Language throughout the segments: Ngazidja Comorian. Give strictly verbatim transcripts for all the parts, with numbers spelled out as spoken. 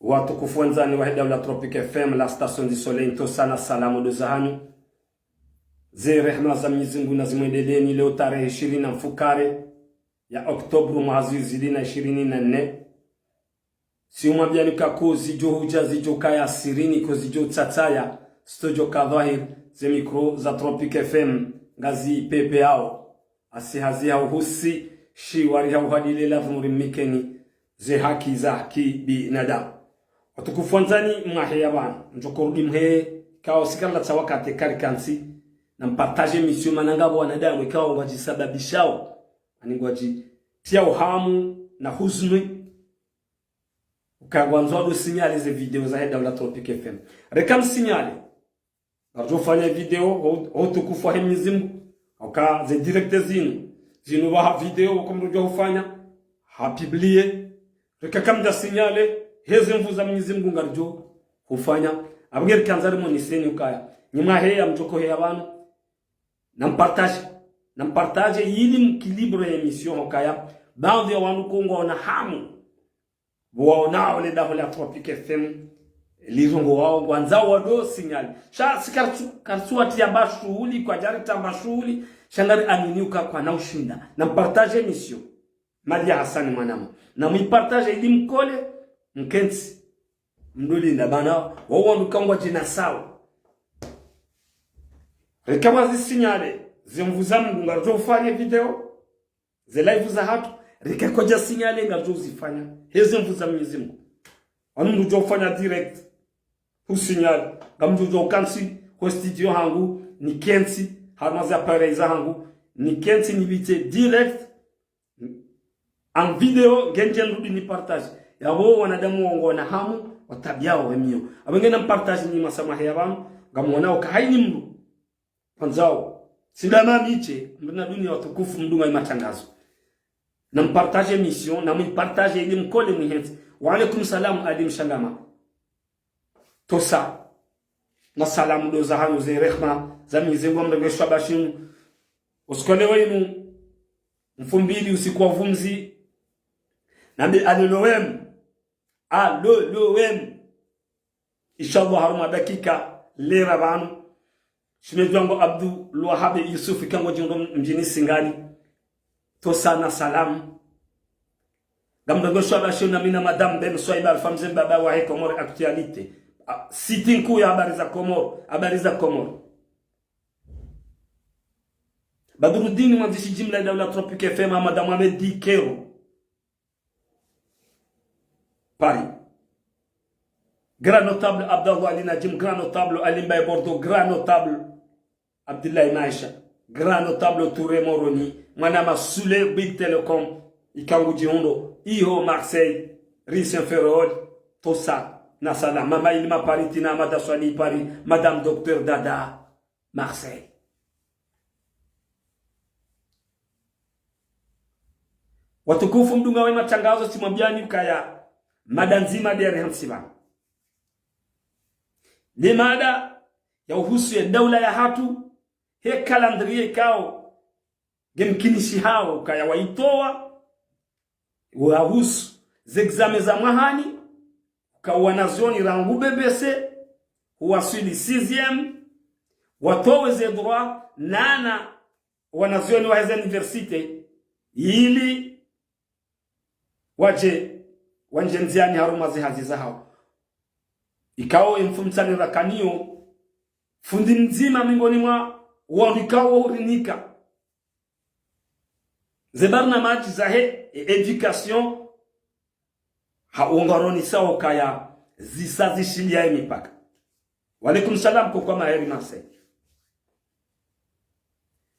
Watukufu wandzani wahe daula Tropic F M, la station du soleil, ntsontsa na salamu ndo zahanyu. Ze rehema za Mwenyezi Mungu nazimwendeleeni. Leo tarehi ishirini na mfukare ya Octobre mwaha zihwi zili na ishirini na nne. Tsi umwambiani ka ko zidjo hudja zidjo kaya sirini, ko zidjo tsatsaya, zitodjo ka dhwahir, ze micro za Tropic F M ngazi pepeao. Asi hazi ha uhusi, shiwari ha uhadile lavu murimikeni ze haki za kibinadamu. Watukufu wandzani, mwaheya pvanu, ndjoko rudi mheye, ikao sikala tsa wakati karikantsi, na mpartage émission mana ngapvo wanadamu ikao ngwadjisababishao, ani ngwadjitiao hamu na huzuni, uka ngwandzo wado signale ze video zahe daula Tropic F M. Reka msignale. Ngaridjo ufanya video ho, ho utukufu wahe Mwenyezi Mungu. Hauka ze direct zinu. Zinu pvaha video wako mdru djo ufanya. Ha publie. Reka kamdja signale. Heze nvu za Mwenyezi Mungu ngaridjo ufanya. Apvo nge rikandza rimoneseni ukaya, nyi mwaheya mdjoko heya pvanu, na mpartage. Na mpartage ili mkilibre émission hukaya baadhwi ya wandru ko ngwaona hamu. Pvo waonao le daho la Tropic F M, lirongowao ngwandzao wado signale. Sha si karitsu, karitsu watiamba shuhuli, kwadjari tamba shuhuli, sha ngari amini uka kwana ushinda. Na mpartage émission. Malia Hassan Mwanama. Na mwipartage ili mkole, mkentsi. Mdru linda pvanu, wao wandru ka ngwadjinasao. Reka pvwa zisignale, ze nvu za Mungu ngaridjo ufanye video. Ze live zahatru, reka kodja signale ngaridjo uzifanya. Heze nvu za Mwenyezi Mungu. Wanu mdru djo ufanya direct. Usignale. Ngamdjo djo ukantsi ho studio hangu, nikentsi, harumwa ze appareil zahangu, nikentsi nipvitse direct. En video, ngendje nrudi nipartage. Yapvo wanadamu wao ngwaona hamu, watabiao wemio. Apvo ngena mpartage nyi mwasa mwaheya pvanu, ngamwonao ka haini mdru. Kwandzao, tsi ndama mi tse, mdru na dunia watukufu mdunga ye matangazo. Na mpartage émission, na mwipartage ili mkole mwihentsi. Wa alaikum salam, Ali Mshangama. Ntsontsa. Na salamu ndo zahanyu ze rehema, za Mwenyezi Mungu mrenge shwaba shinu. Usiku wa leo inu, mfumbili usiku wa vumzi. Nambe alolo wem. Alolo wem. Inshallah, harumwa dakika lera pvanu. Shemedji wangu Abdul Wahab Yusuf, ikao ngodjo ndo mdjini Singani. Ntsontsa na salamu. Ngamdungo shwaba shinu na mi na Madame Ben Swaiba Alpha Mze Mbaba wahe Comores Actualité. Ah, site nkuu ya habari za Comores, habari za Comores. Badrudini mwandzishi jimla ya daula Tropic F M, Madame Ahmed Dikero. Paris. Grand notable Abdallah Ali Najim, grand notable Ali Mbaye Bordeaux, grand notable Abdoulaye Maisha, grand notable Touré Moroni, mwana ma Soulé Bouygues Télécom, ikao ngudjihundro iho Marseille, rue Saint-Ferréol, ntsontsa na salamu. Mama Ilima Paris, Tina Amada Swali Paris, Madame Docteur Dada, Marseille. Watukufu mdungao ye matangazo, tsimwambiani ukaya mada ndzima ndeyari hantsi pvanu. Ne mada ya uhusu ye daula yahatru, he calendrier ikao ngemkinishihao ukaya waitowa, wahusu ze examen za mwahani, uka wanazioni rangu B B C, huwaswili sixième, watowe ze droit, nana wanazioni waheze université, ili wadje, wandje ndziani harumwa ze hazi zahao. Ikao ye mfumotsanu rakaniyo, fundi mdzima mengoni mwa wandru ikao urinika ze barnamaji zahe éducation, ha ungaronisao ukaya zisa zishindiya ye mipaka. Wa alaikum salam, koko Mahery Marseille.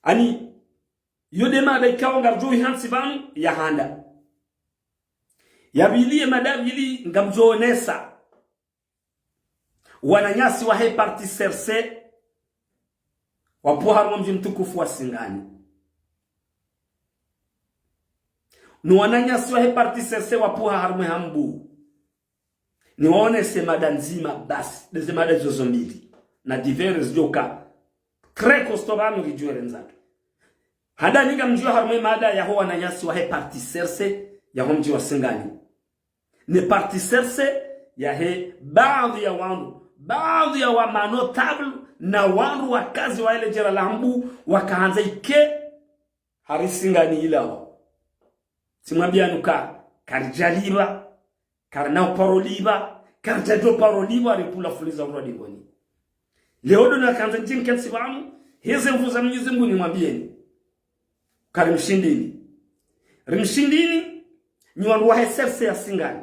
Ani, iyo nde mada ikao ngaridjo ihantsi pvanu ya handa. Ya pvili, ye mada ya pvili ngamdjo onesa wananyasi wahe parti C R C wapvo harumwa mdji mtukufu wa Singani. No wananyasi wahe parti C R C wapvo harumwa Hambu. Niwaonese mada ndzima basi, ndeze mada zozo mbili. Na divers zidjoka très costaud pvanu ridjuwe rendzatu. Handa ninga mdjuwe harumwa mada yaho wananyasi wahe parti C R C yaho mdji wa Singani. Ne parti C R C yahe baadhwi ya wandru, baadhwi ya wa manotable na wandru wakazi wa ele jera la Hambu wakahandza ike hari Singani ilawa. Tsimwambiyani uka karidjalipva, karina uparo lipva, karidjadjo paro lipva, ripvula fule za urwa dingoni. Leo ndo nakahandza ndjeni kentsi pvanu, heze nvu za Mwenyezi Mungu nimwambiyeni. Karimshindini. Rimshindini, nyi wandru wahe serse ya Singani.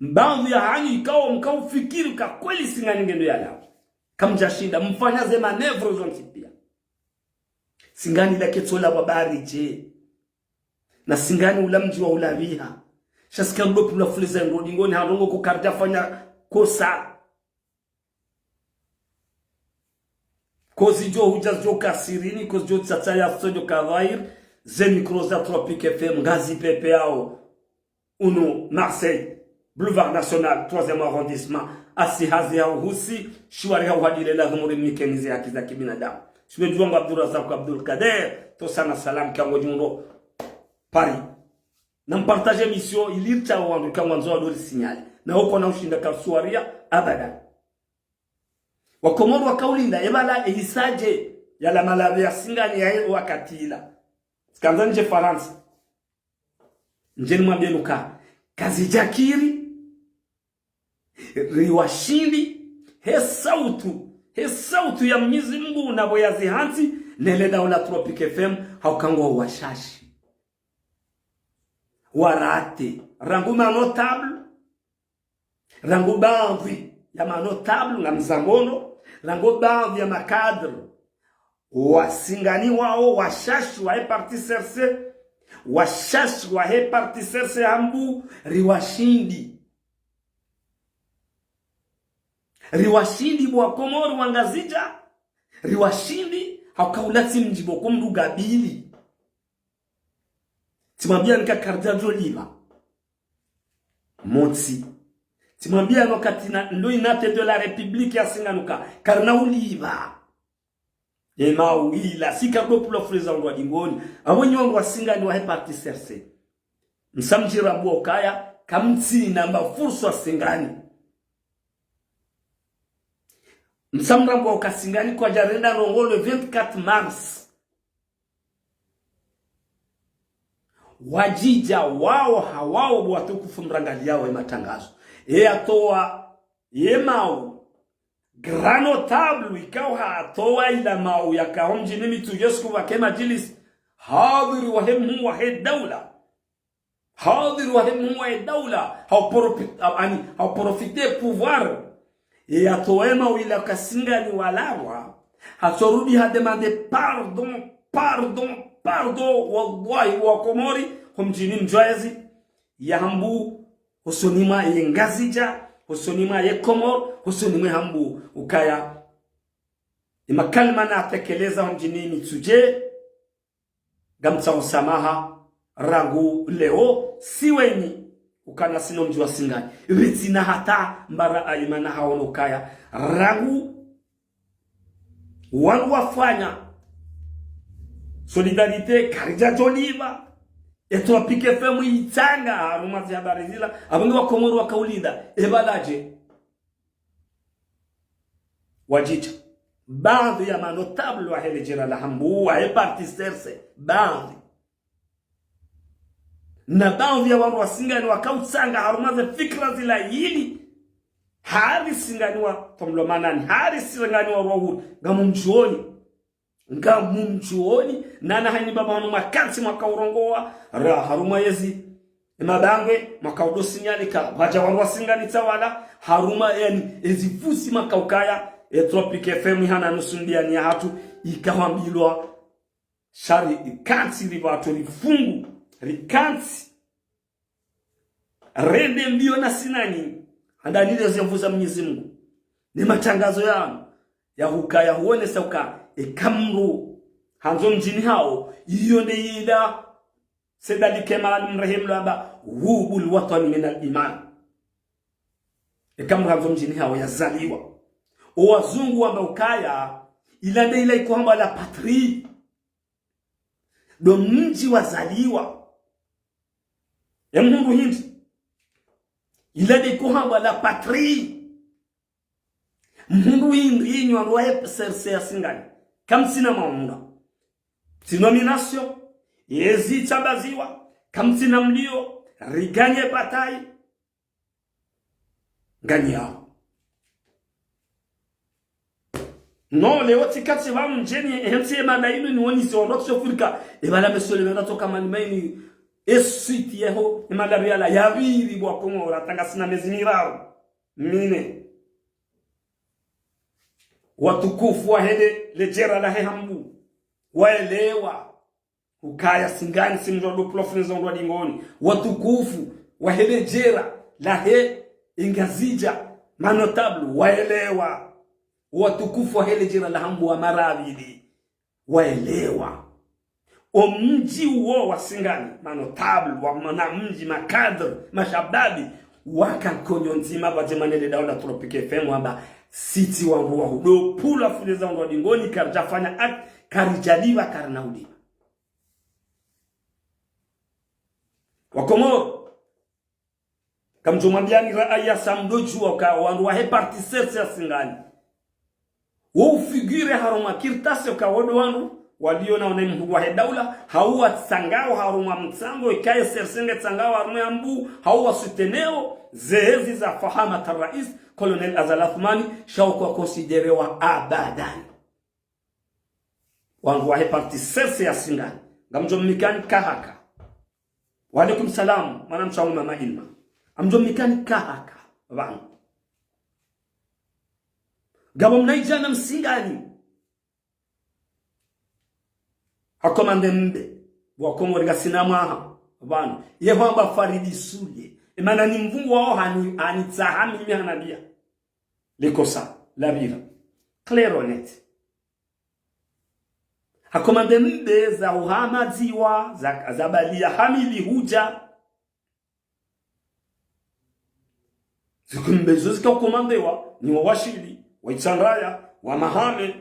Mbavu ya hanyu ikao mkaufikiri uka kweli Singani ngendo yalawa. Kamdjashinda, mfanya ze manœuvre zontsi piya. Singani la ketsola wa bari dje. Na Singani ula mdji wa ulapviha. Sha sika ndo pvula fule za urwa dingoni, ha ndrongo ko karidjafanya kosa. Ko zidjo hudja zidjo ka sirini, ko zidjo tsatsa ya zidjo ka dhwahir, ze micro za Tropic F M, ngazi pepeyao. Unu, Marseille, Boulevard National, troisième arrondissement, asi hazi ya uhusi, shiwari ha uhadile la dhumuri mnikeni ze haki za kibinadamu. Shime djuwa ngo Abdourazak Abdoulkader, to sana salam kango djundro, Paris. Na mpartage émission, ili rita wandru kango wandzo wa dori signal. Na uko na ushinda ka suwaria, abadan. Wakomori wakaulinda, ebala ehisadje, yala malapvi ya Singani yahe wakati ila. Tsikandza ndje Farantsa. Ndjeni mwambiyeni uka, kazidjakiri, riwashindi, he sautu, he sautu ya Mwenyezi Mungu na pvo ya zihantsi, nele daula Tropic F M, hauka ngo washashi. Warate, rangu manotable, rangu baadhwi ya manotable nga mzangono, rangu baadhwi ya macadre, wasingani wao, washashi wahe parti serse, washashi wahe parti serse Hambu, riwashindi. Riwashindi bo wakomori wa Ngazidja, riwashindi, hauka ula tsi mdji bo ko mdru gabili. Tsimwambiyani ka karidjadjo lipva. Montsi. Tsimwambiyani wakati na, ndo inate de la République ya Singani uka, karina ulipva. Ema wila, sika ndo pvula fule za urwa dingoni. Apvo nyi wandru wa Singani wahe parti serse. Msamdjira bwa ukaya, kamtsina mba fursa Singani. Msamrambwa uka Singani kwadjarenda ndrongo le vingt-quatre mars. Wadjidja wao ha wao bo watukufu mrangaliyao ye matangazo. Ye yatowa ye mau. Grand notable ikao hatowa ila mau yakao mdjini Mitsudje siku pvwake madjilisi. Hadhwiri wahe mhuu wahe daula. Hadhwiri wahe mhuu wahe daula, hau profi-, hau, ani, hau profiter pouvoir. Ye yatowa ye mau ila ka Singani walapvwa. Hatsorudi ha demander pardon, pardon, pardon, wallahi bo wakomori, ho mdjini Mdjwayezi, ya Hambu, hosoni mwa ye Ngazidja, hosoni mwa ye Komori, hosoni mwe Hambu, ukaya. Ye makalima natekeleza ho mdjini Mitsudje, ngamtsaho samaha, rangu leo, si wenyi, ukana sino mdji wa Singani. Pvitsina hata mbara ayimana haono ukaya, rangu, wanu wafanya, solidarité, karidjadjo lipva, e Tropic F M itsanga, harumwa ze habari zila, apvo nge wakomori wakaulinda, ebala dje. Wadjidja. Baadhwi ya manotable wahe le jera la Hambu, wahe parti serse, baadhwi. Na baadhwi ya wandru wa Singani wakautsanga harumwa ze fikira zila ili. Hari Singani wa tomlo manani, hari Singani wa rwahuri, ngamumdjuoni. Ngamumdjuoni, nana hayini baba hanu makantsi mwakaurongowa, ra harumwa yezi, e mabangwe, mwakaudo signalika, pvwadja wandru wa Singani tsawala, harumwa yani, ezi fusi mwakaukaya, e Tropic F M ihana nusu mbiyani ya hatru, ikahwambilwa, sha ri, ikantsi ripvatso rifungu, rikantsi. Rende mbiyo na sinani, handani le ze nvu za Mwenyezi Mungu. Ne matangazo yanu, ya huka, ya huonesa uka, eka mdru, handzo mdjini hawo, iyo nde ila, Said Ali Kemal mrehemu lwamba, hubul watani minal iman. Eka mdru handzo mdjini hawo, yazaliwa. O wazungu wamba ukaya, ila nde ila ikohamba la patrie. Ndo mdji wazaliwa. Ye mhundru hindri. Il a de quoi hamba la patrie. Mhundru hindri nyi wandru wahe CRC ya Singani. Kamtsina maunda. Tsi nomination. Yezi tsabaziwa. Kamtsina mlio. Riganye bataille. Nganyao. Non, leo tsikatsi pvanu ndjeni, ehe ntsi emada inu ni wonise wandru watsofurika. Ebala mesole menda toka mani maini. Esuite yeho, emada riala yaviri bwa Komori, hata ngasina mezi miraru. Mine. Watukufu wahe le, ledjera lahe Hambu. Waelewa. Ukaya Singani si mdru wa dopula fune za undru wa dingoni. Watukufu wahe ledjera lahe Ingazidja. Manotable. Waelewa. Watukufu wahe ledjera la Hambu wa Marabidi. Waelewa. Omdji uwo wa Singani, manotable, wa mana mdji, macadre, mashababi, waka nkonyo ndzima pvadje manele daula Tropic F M wamba, sisi wandru wa hudopula fune za undru wa dingoni, karidjafanya acte, karidjaliva, karina uliva. Wakomoro, kamdjo mwambiani raaya sa mdodjuwa uka wandru wahe parti CRC ya Singani. Wo ufigure harumwa kartasi uka wo ndo wandru, walio na one mhuu wahe daula, hau watsangao harumwa mtsango, ikaye CRC nge tsangao harumwa Hambu, hau wasuteneo, zehezi za Fahamat Rais, Colonel Azali Assoumani, sha wo kwa considérewa abadan. Wandru wahe parti CRC ya Singani. Ngamdjo mnikani kahaka. Wa alaikum salam, mwana mshangu mama Ilma. Ngamdjo mnikani kahaka, pvanu. Ngapvo mnaidjana Msingani. Hakomande mbe. Bwa Komori ngasina mwaha, pvanu. Ye hwamba Faridi Sule. Emana ni mvungu wao hani, hanitsaha mimi hanambia. Likosa, lapvira. Clair et net. Hakomande mbe za uhama dziwa, za, za baliya hamili hudja. Zikumbe zo zika ukomandewa, ni wa Washili, wa Itsandraya, wa Mahame,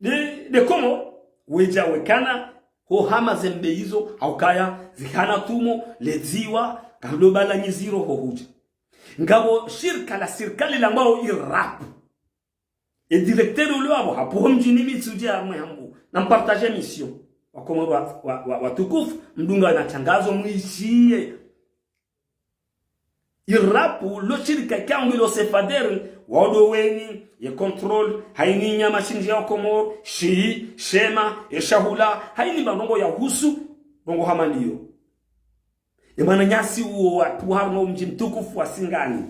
de, de Komoro, wedja wekana, ho hama zembe izo, haukaya, zihana tumo, ledziwa, kando bala nyiziro ho hudja. Ngapvo shirika la sirikali la ngwao IRAP. E directeur ule wapvo hapvo ho mdjini Mitsudje harumwa Hambu. Na mpartage mission. Wakomoro wa, wa, wa, watukufu, mdunga na tangazo mwishiye. IRAP lo shirika kyangu ilo sefader, wao ndo weni, ye contrôle, haini nyama shindji ya Komoro, shii, shema, ye shahula, haini mandrongo ya husu, ndrongo hama ndiyo. Ye mwananyasi uwo wa tuharumwa omdji mtukufu wa Singani.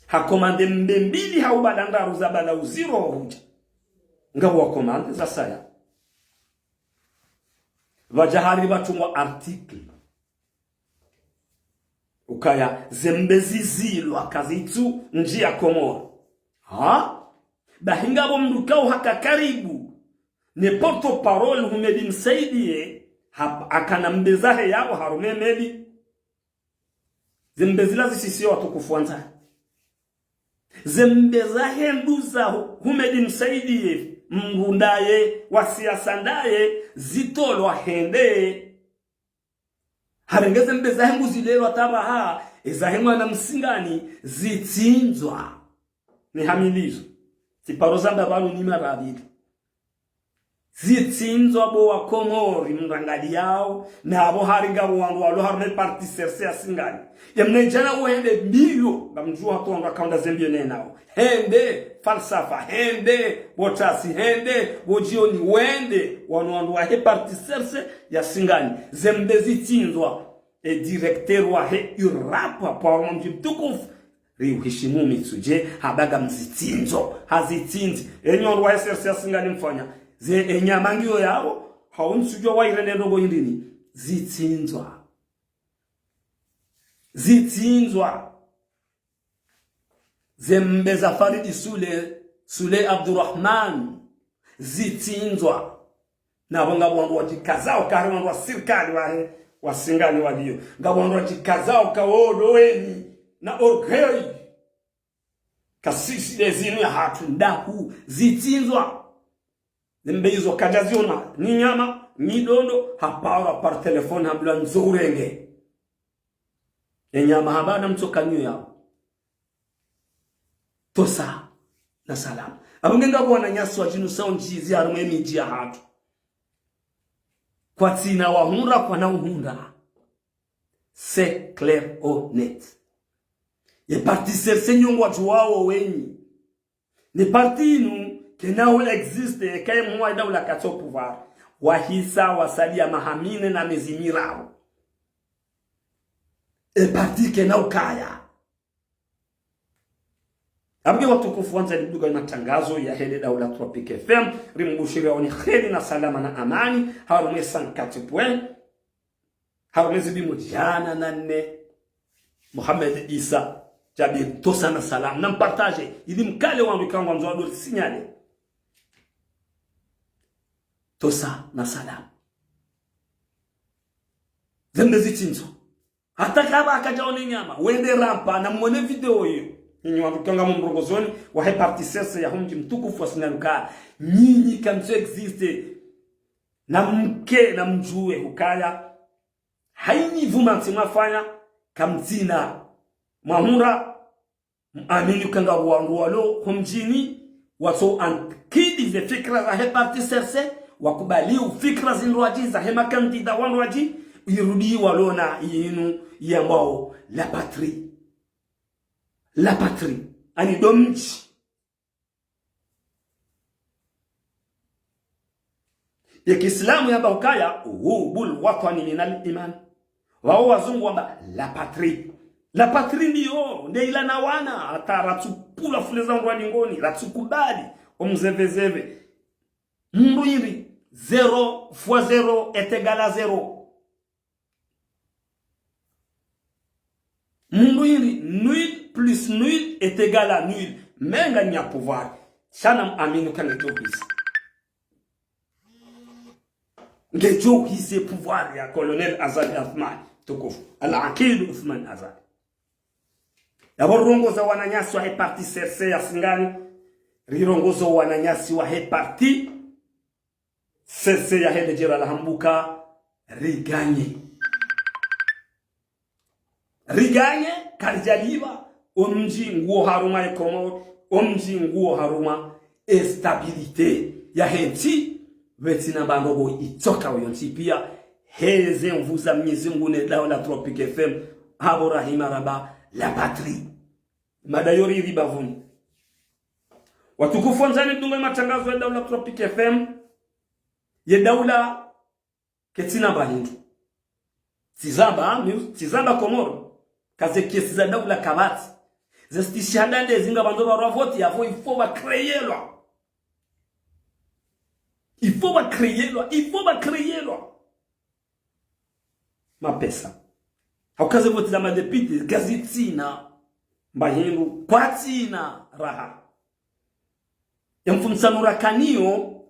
Hakomande mbe mbili hau bala ndraru za bala uziro hudja. Ngapvo wakomande za saya. Pvadja hari pvatungwa article. Ukaya zembe zizilwa kazitsu ndjia Komoro. Ha? Bahi ngapvo mdru kao haka karibu. Ne porte-parole Humedi Msaidie, hap-, akana mbe zahe yapvo harumwa meli. Zembe zila zisisiyo watukufu wandzani. Zembe zahe nduza Hu-, Humedi Msaidie, mdru ndaye, wa siasa ndaye, zitolwa hende. Harenge zembe zahe nguzilelwa tabaha, ezahe mwana Msingani, zitsindzwa. Ni hamilizo. Tsiparo zamba pvanu ni mara mbili. Zitsindzwa bo wakomori mrangaliyao, na apvo hari ngapvo wandru walo harumwa parti CRC ya Singani. Ya mnaidjana wende mbio, ngamdjuwa hata wandru wakaunda zembe nenao. Hende, falsafa, hende, botasi, hende, bojioni, wende, wanu wandru wahe parti CRC ya Singani. Zembe zitsindzwa, e directeur wahe IRAP, pvwa mdji mtukufu, riuhishimu Mitsudje, habaga mzitsindzo, hazitsindzi. Enyi wandru wahe CRC ya Singani mfanya. Ze enyama ngiyo yapvo, hau Mtsudje wa irende ndrongo indrini. Zitsindzwa. Zitsindzwa. Zembe za Faridi Sule, Sule Abdurahman. Zitsindzwa. Na apvo ngapvo wandru wadjikazao, kari wandru wa sirikali wahe, wa Singani walio. Ngapvo wandru wadjikazao ka wo ndo weni, na orgueil. Ka sisi de zinu ya hatru ndahu, zitsindzwa. Zembe izo kadjaziona, ni nyama, ni dondo, haparwa par téléphone, hambilwa ndzo urenge. Enyama hamba na mtsokanyo yapvo. Tosa na salama. Apvo nge ngapvo wananyasi wadjinu sa undjizi harumwa emidji yahatru. Kwatsina wahundra, kwana uhundra. C'est clair, honnête. Ye parti C R C nyi ngwadjuwao wenyi. Ne parti inu, kayina u existe, eka ye mhuu wa daula katsi o pouvoir. Wahisa, wasalia maha mine na mezi miraru. E parti kayina ukaya. Apvo nge watukufu wandzani mdungao ye matangazo yahe le daula Tropic F M, rimbushiriyaoni kheri na salama na amani, harumwa e cent quatre points, harumwa e zidimo djana na nne, Mohamed Issa Djabir, tosa na salama, na mpartage, ili mkale wandru ikao ngwandzo wado signale. Tosa na salama. Zembe zitsindzo. Hata kaba akadjaone nyama, wende rampa, na mwone video iyo. Nyinyi wandru ikao ngam mrongozoni, wahe parti C R C yaho mdji mtukufu wa Sina Luka. Nyinyi kamtsu existe. Na mke, na mdjuwe hukaya. Hayini pvuma ntsi mwafanya, kamtsina. Mwahundra, amini ukaya ngapvo wandru walo ho mdjini, watso ankidi ze fikira zahe parti C R C, wakubali u fikira zindrwadji zahe makandida wandrwadji, irudi walona inu yambwao la patrie. La patrie. Ani ndo mdji. Ye kiislamu yamba ukaya, hubul watwani minal iman. Wao wazungu wamba la patrie. La patrie ndiyo, nde ila na wana, hata ratsupvula fule za ndrwa dingoni, ratsukubali, omzevezeve. Mndru hindri, zéro fois zéro est égal à zéro. Mndru hindri, nul plus nul est égal à nul. Menga nya pouvoir. Sha na amini ukaya ngedjo hisa. Ngedjo hisa pouvoir ya Colonel Azali Assoumani. Tukufu. Al-Aqid Assoumani Azali. Yapvo rirongoza wananyasi wahe parti C R C ya Singani. Rirongoza wananyasi wahe parti C R C yahe le djera la Hambuka, riganye. Riganye, karidjalipva, omdji nguwo harumwa ye Komori, omdji nguwo harumwa ye stabilité yahe ntsi, pvatsina mba ndrongoo itsoka oyo ntsi pia, heze nvu za Mnyezi Mngu ne daula Tropic F M, hapvo rahima ramba la patrie. Mada yo riri bapvuni. Watukufu wandzani mdungao ye matangazo ya daula Tropic F M, ye daula ketsina mba hindru. Tsizamba, mi-, tsizamba Komoro. Kaze kesi za daula kapvatsi. Ze stishihada nde zinga pvandzo pvarwa voti, yapvo il faut pvacréelwa. Il faut pvacréelwa, il faut pvacréelwa. Mapesa. Hauka ze voti za madepite, kazitsina. Mba hindru, kwatsina raha. Ye mfumisano rakanayo,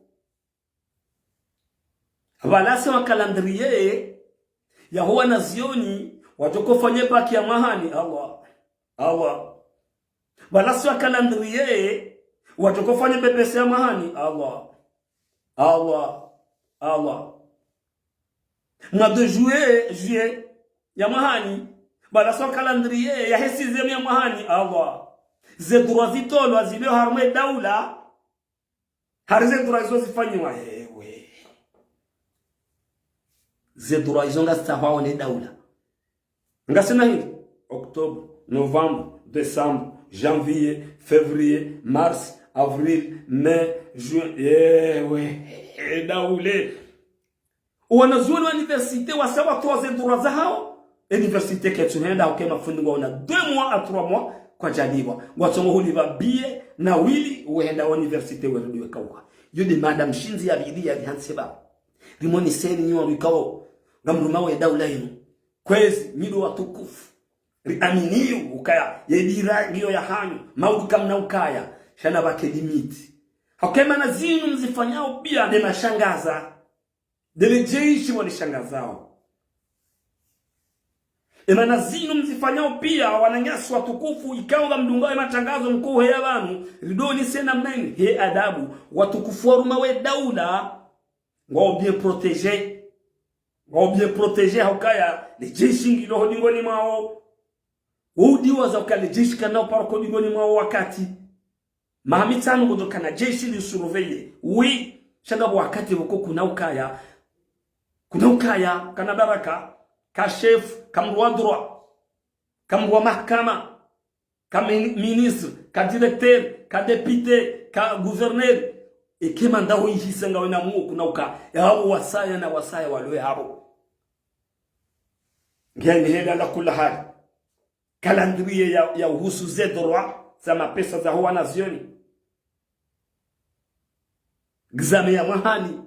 pvalasi wa calendrier yaho wanazioni, wadjoko fanye bac ya mwahani, Allah. Allah. Pvalasi wa calendrier, wadjoko fanye B P C ya mwahani, Allah. Allah. Allah. Mwa de juillet, juillet, ya mwahani, pvalasi wa calendrier, yahe sixième ya mwahani, Allah. Ze droit zitolwa, zilio harumwa ye daula, hari ze droit izo zifanyiwa, ewe. Ze droit izo ngazitsahwao ne daula. Ngasina hindri? Octobre, novembre, décembre, janvier, février, mars, avril, mai, juin, ewe, e daula. Wanazioni wa université wasa watowa ze droit zahao, université ketsu henda, hauka mafundi ngwaona deux mois à trois mois kwadjalipva. Ngwatsongo hulipva billet na wili, wehenda université werudi wekauka. Yo nde mada mshindzi ya pvili yali hantsi pvapvo. Rimoneseni nyi wandru ikao ngamrumao ye daula yinu. Kwezi, nyi ndo watukufu. Riaminio ukaya, ye dira ngiyo ya hanyu, maudu kamna ukaya, sha na pvwake limite. Hauka emana zinu mzifanyao pia nde mashangaza. Nde le jeshi walishangazao. Emana zinu mzifanyao pia, wananyasi watukufu, ikao ngamdungao ye matangazo mkohe ya pvanu, ridoni sena mneni, he adabu, watukufu warumao ye daula, ngwao bien protégé. Ngwao bien protégé, haukaya, le jeshi ngilo ho dingoni mwao. Wo udiwaza ukaya le jeshi kana uparo ho dingoni mwao wakati. Maha mitsanu ngodjo kana jeshi li surveiller. Oui, sha ngapvo wakati pvoko kuna ukaya. Kuna ukaya, kana baraka, ka chef, ka mdru wa droit, ka mdru wa mahakama, ka mini-, ministre, ka directeur, ka député, ka gouverneur. Eka manda ho ihisa ngawe na muo kuna uka. Yapvo wasaya na wasaya walowe hapvo. Ngeni hela ala kula hali. Calendrier ya, ya uhusu ze droit za mapesa za ho wanazioni. Examen ya mwahani.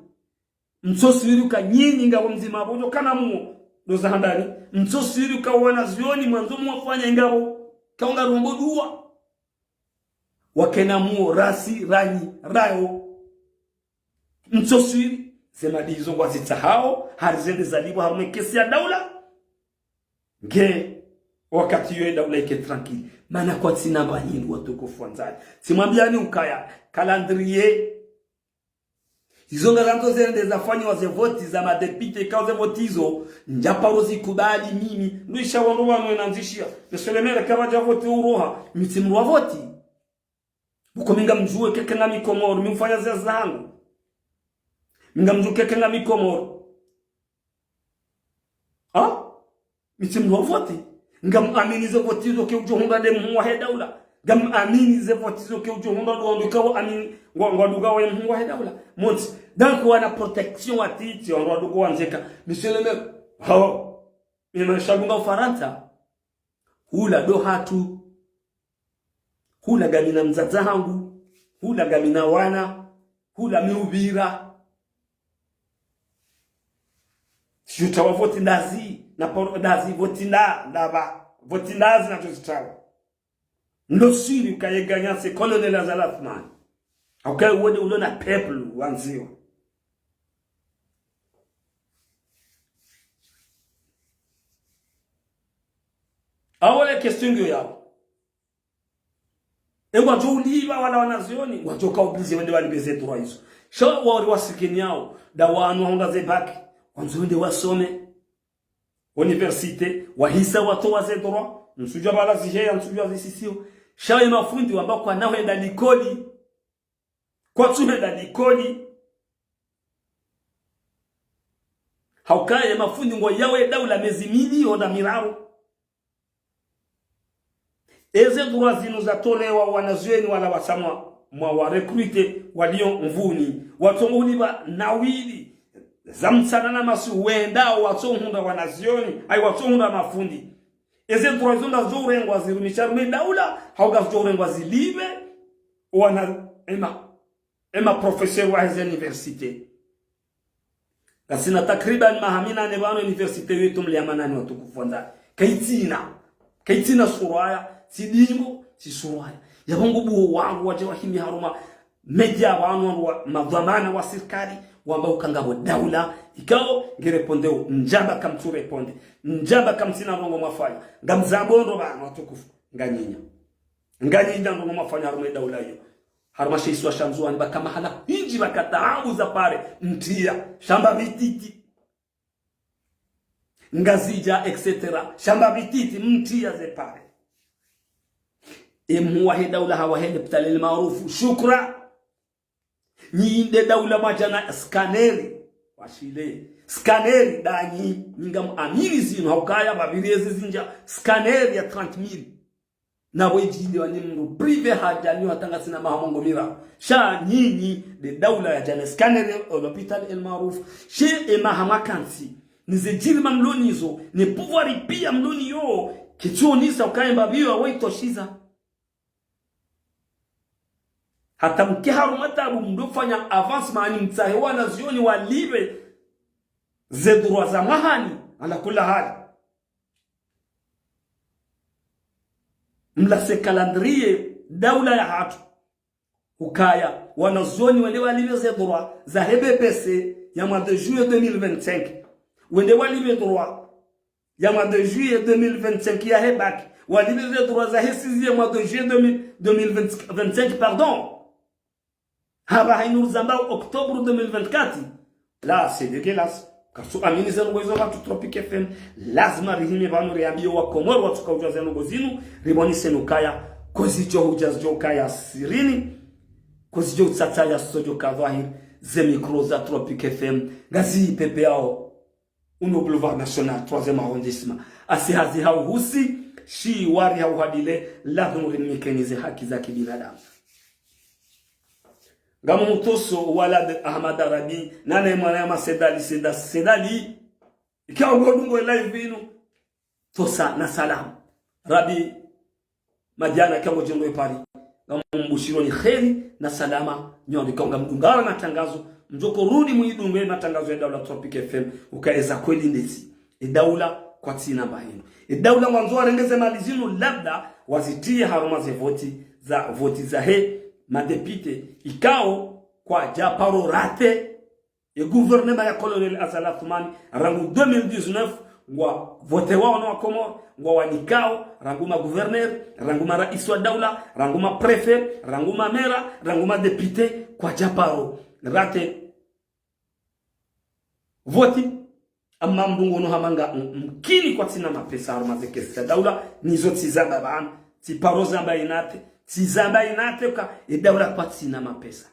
Mtsosuiri uka nyinyi ngapvo mdzima pvo, ndo kana muo, ndo za handani. Mtsosuiri uka wanazioni mwandzo mwafanya ngapvo. Kaunga rombo dua. Wakena muo rasi, ranyi, rayo. Mtsosuiri, ze madizo ngwazitsahao, hari zende zalipvwa harumwa kesi ya daula. Nge, wakati yo e daula ike tranquille. Mana kwatsina mba hindru watukufu wandzani. Tsimwambiani ukaya, calendrier. Izo ngazandzo zende zafanyiwa ze voti za madéputé, kao ze voti izo, ndjaparo zikubali mimi. Ndwisha wandru wanu wenandzishia. Monsieur le maire, kapvadja voti uroha, mi tsi mdru wa voti. Pvoko mi ngamdjuwe keke ngami Komori, mi mfanya ze hazi zahangu. Mi ngamdjuwe keke ngami Komori. Ha? Mi tsi mdru wa voti. Ngamamini ze voti zo ke udjo hundra nde mhuu wahe daula. Ngamamini ze voti zo ke udjo hundra ndo wandru ikao amini ngwa, ngwadunga waye mhuu wahe daula. Monti, donc wana protection watiti, wandru wadunga wandzeka. Monsieur le maire, hao. Mi maesha dunga Ufarantsa. Hula ndo hatru. Hula ngamina mdzadze hangu. Hula ngamina wana. Hula mi upvira. Tsidjutawa voti ndazi, na paro ndazi, voti nda, ndapva, voti ndazi na tozitawa. Ndo siri uka ye gagnant c'est colonel Azali Assoumani. Hauka wende ulo na peuple wandziwa. Awole question ngiyo yawo. E ngwadjo ulipva wala wanazioni, ngwadjo ka obligé wende walipve ze droit izo. Sha wari wasikini yawo, nda wanu wahundra ze bac, wandzo wende wasome. Université, wahisa watowa ze droit, ntsudjua pvala ziheya, ntsudjua zisisiwa. Sha ye mafundi wamba kwana hwenda likoli. Kwatsu hwenda likoli. Hauka ye mafundi ngwayawo e daula mezi mili hwenda miraru. Eze droit zinu zatolewa wanazioni wala watsamwa mwa wa recruter walio mvuni. Watsongo ulipva nawili za mtsana na masihu wendao watsohundra wanazioni, ayi watsohundra mafundi. Eze droit zo ndazidjo urengwa zirumisha harumwa e daula, hau ngazidjo urengwa zilipve wana ema, ema professeur wa eze université. Ngasina takriban maha minane pvanu université yetu mli ya Manani watukufu wandzani. Kaitsina. Kaitsina suraya, tsi dingo, tsi suraya. Yapvo ngubuho wangu wadje wahimi harumwa média pvanu wandru wa madhwamana wa sirikali, wamba uka ngapvo daula, ikao nge répondre o, ndjamba kamtsu répondre, ndjamba kamtsina ndrongo mwafanya, ngamzambo ndro pvanu watukufu, nganyinya. Nganyinya ndrongo mwafanya harumwa e daula iyo. Harumwa she isiwa sha Ndzuwani pvaka mahala hindji pvaka taabu za pare, mtria, shamba pvititi. Ngazidja, et cetera. Shamba pvititi, mtria ze pare. E mhuu wahe daula hawahe le ptali El Maarouf. Shukra. Nyi nde daula mwadja na scanner. Washile. Scanner ndanyi. Nyi ngamamini zinu. Haukaya pvapviri ezi zindja. Scanner ya trente mille. Na pvo idjili wani mndru privé hadja ni watanga tsina maha mengo miraru. Sha nyinyi, nde daula yadja na scanner, o l'hôpital El Maarouf. She emaha makantsi. Ni ze djirima mlo nazo, ni pouvoir pia mlo nayo, ketsonesa ukaya mbapvi yo waitoshiza. Hata mke harumwa taabu mdofanya avancement ni mtsahe wanazioni walipve ze droit za mwahani, ala kula hali. Mlase calendrier daula yahatru. Ukaya, wanazioni wende walipve ze droit zahe B P C ya mwa deux juillet deux mille vingt-cinq. Wende walipve droit ya mwa deux juillet deux mille vingt-cinq yahe bac. Walipve ze droit zahe sixième mwa deux juillet deux mille, deux mille vingt, vingt-cinq, pardon. Hapvaha inu rizambao octobre deux mille vingt-quatre. Là, c'est dégueulasse. Kartsu amini ze ndrongo izo pvatsu Tropic F M. Lazima rihime pvanu riambie wa Komori watsuka udjua ze ndrongo zinu. Ribonise nukaya. Kozi djo hudja zidjo kaya sirini. Ko zidjo utsatsa ya sodjo ka dhwahiri, ze micro za Tropic F M, ngazi pepeyao. Unu Boulevard National, troisième arrondissement. Asi hazi hau husi, shi wari hau hadile, ladhimu rimikeni ze haki za kibinadamu. Ngamu mtuso, Walad Ahmad Arabi, nane mwana ya Masedali, Seda, Sedali. Ikao ngo dungo live inu. Tosa na salama. Rabi Madiana kango djendo epari. Ngamumbushironi kheri na salama. Nyondi kaunga mdungara matangazo. Mdjoko rudi muidunge matangazo ya daula Tropic F M. Uka eza kweli ndezi. E daula kwatsina mba hinu. E daula ngwandzo warengeze mali zinu labda wazitriye harumwa ze voti za, voti zahe madepite. Ikao kwadja paro rate. E gouvernement ya Colonel Azali Assoumani, rangu deux mille dix-neuf, ngwa vote wao no wa Komori, ngwa wanikao, rangu ma gouverneur, rangu ma rais wa daula, rangu ma préfet, rangu ma maire, rangu ma député, kwadja paro rate voti, ama mdungo no hamanga m-, mkini kwatsina mapesa harumwa ze kesi za daula, nizo tsizamba bana, tsiparo zamba inate, tsizamba inate ka, e daula kwatsina mapesa.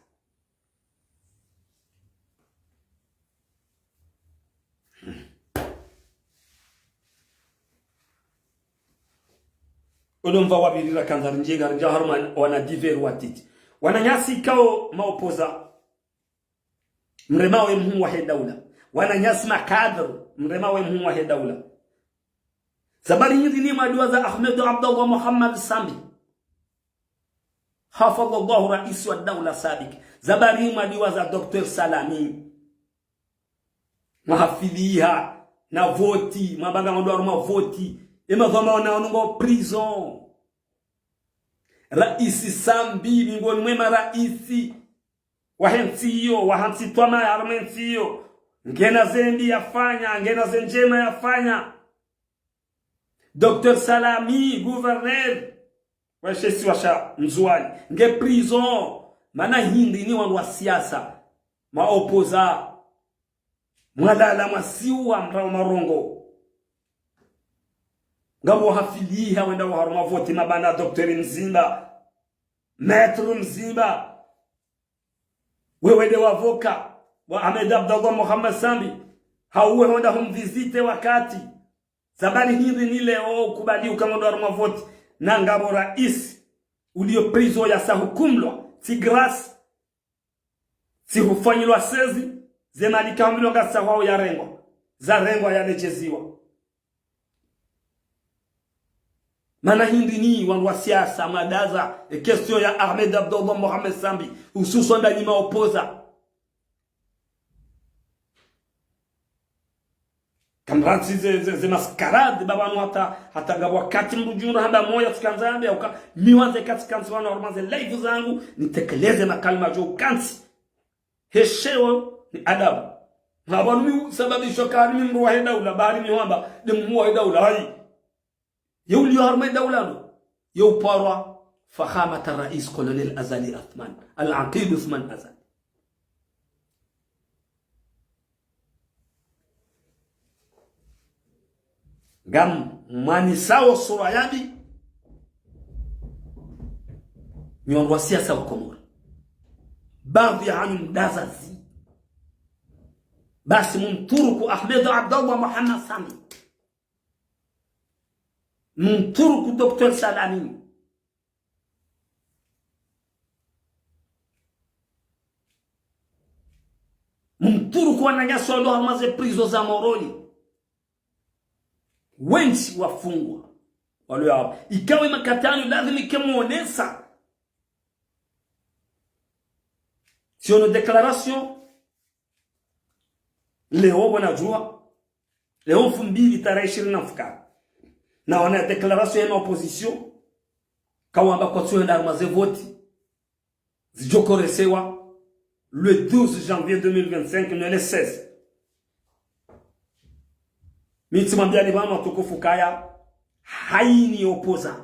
Odo mva wabirira kanza rinjenga rinja harumwa wana divers watiti. Wananyasi kao maopoza. Mrema we mhuu wahe daula. Wananyasi makadre. Mrema we mhuu wahe daula. Zabari nyingi ni mwa dua za Ahmed Abdallah Mohamed Sambi. Hafadhallahu rais wa daula sabik. Zabari mwa dua za Docteur Salami. Mwahafiliha na voti, mwabanga ngondro harumwa voti. Ema vama wana wanu ngo prison. Raisi Sambi, mingoni mwe maraisi wahe ntsi iyo, waha ntsi twama ya harumwa entsi iyo. Ngena zembi yafanya, ngena ze ndjema yafanya. Docteur Salami, gouverneur wa she isiwa sha Ndzuwani, nge prison, mana hindri ni wandru wa siasa, maopoza, mwalala mwasiwa mrao marongo. Ngapvo hafiliha wenda waharumwa voti mabana Docteur Mzimba, Maître Mzimba, wewe nde wavoka wa Ahmed Abdallah Mohamed Sambi, hauwe honda humvisite wakati. Zabari hindri ni leo kubali uka ngondro harumwa voti, na ngapvo rais ulio prison yasa hukumlwa, tsi grâce, tsi hufanyilwa sezi, ze mali kambilwa ngasa hwao yarengwa, zarengwa yaledjeziwa. Mana hindri ni wandru wa siasa mwadaza e question ya Ahmed Abdallah Mohamed Sambi, hususwan ndanyi maopoza. Kamrantsi ze, ze, ze mascarade, baba nu hata, hata ngapvo wakati mdru djura hamba moya tsikandza yambe, uka, mi wandze katsi kantsi wanu harumwa ze live zangu, nitekeleze makalima djo kantsi. Heshima ni adabu. Hapvanu mi sababisho kari mi mdru wahe daula, bari mi hwamba, nde mhuu wahe daula, hayi. Ye ulio harumwa e daula no. Ye uparwa, Fakhamat al-Rais Colonel Azali Assoumani, Al-Aqid Assoumani Azali. Ngam mwanisao sura yambi, nyi wandru wa siasa wa Komori. Baadhwi ya hanyu mdaza zi. Basi mumturuku Ahmed Abdallah Mohamed Sambi. Mumturuku Docteur Salami. Mumturuku wananyasi walo harumwa ze prison za Moroni. Wendji wafungwa. Walo yao. Ikawe makatano lazima ike mwonesa. Siono déclaration. Leo bona djua. Leo mfumbili tarehi ishirini na mfukare. Na wana déclaration ya opposition. Kawamba kwatsu henda harumwa ze voti. Zidjo koresewa le douze janvier deux mille vingt-cinq, no le seize. Mi tsimwambiani pvanu watukufu kaya, hayini opposant.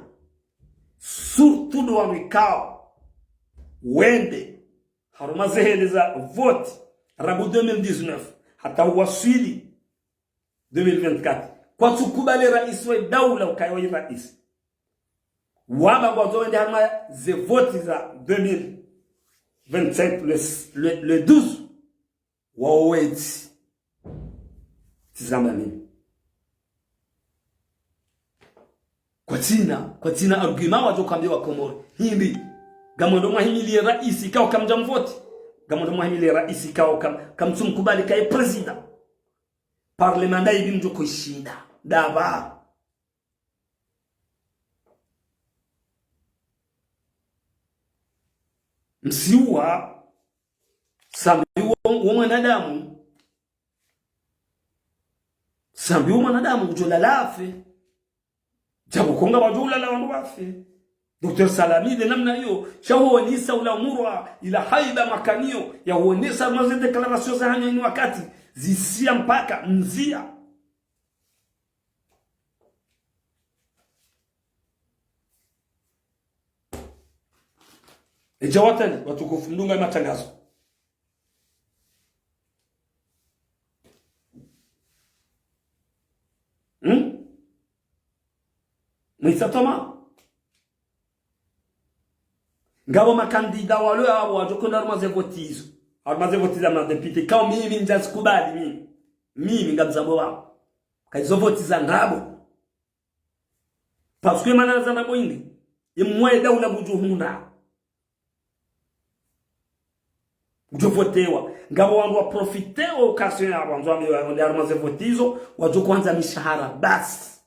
Surtout ndo wanu ikao wende harumwa ze hele za voti, rangu deux mille dix-neuf, hata uwaswili deux mille vingt-quatre. Kwatsu kubali raisi wa daula ukaya wa raisi. Wamba ngwandzo wende harumwa ze voti za deux mille. vingt-sept, le, le, le douze, wao wetsi. Tsi zamba mimi. Kwatsina, kwatsina argument wadjo hwambia wa Komori. Hindri. Ngamwendo mwahimiliye raisi ikao kamdja mvoti. Ngamwendo mwahimiliye raisi ikao kam-, kamtsumkubali kaye président. Parlement nda ipvi mdjo hwishinda. Ndapvi. Msiwa, sambi wo, wo mwanadamu. Sambi wo mwanadamu, kudjo lala afe. Djabu konga wadjo ulala wandru wafe. Docteur Salami, de namna iyo, sha huonesa ula umurwa, ila haiba makaniyo, ya huonesa maze déclaration za hanyo ini wakati, zisiya mpaka, mziya. Edja watali, watukufu, mdunga matangazo. Hmm? Mwisa toma. Ngapvo makandida walo yapvo wadjo hwenda harumwa ze voti izo. Harumwa ze voti za madepite. Kao mimi ndjazikubali mimi. Mimi ngamzambo wao. Ka izo voti za ndrabo. Parce que mana za ndrabo hindri. Imwe daula kudjo hundra. Kudjo votewa. Ngapvo wandru wa profité occasion ya wandzo wambe wa, wende harumwa ze voti izo, wadjo hwandza mishahara. Basi.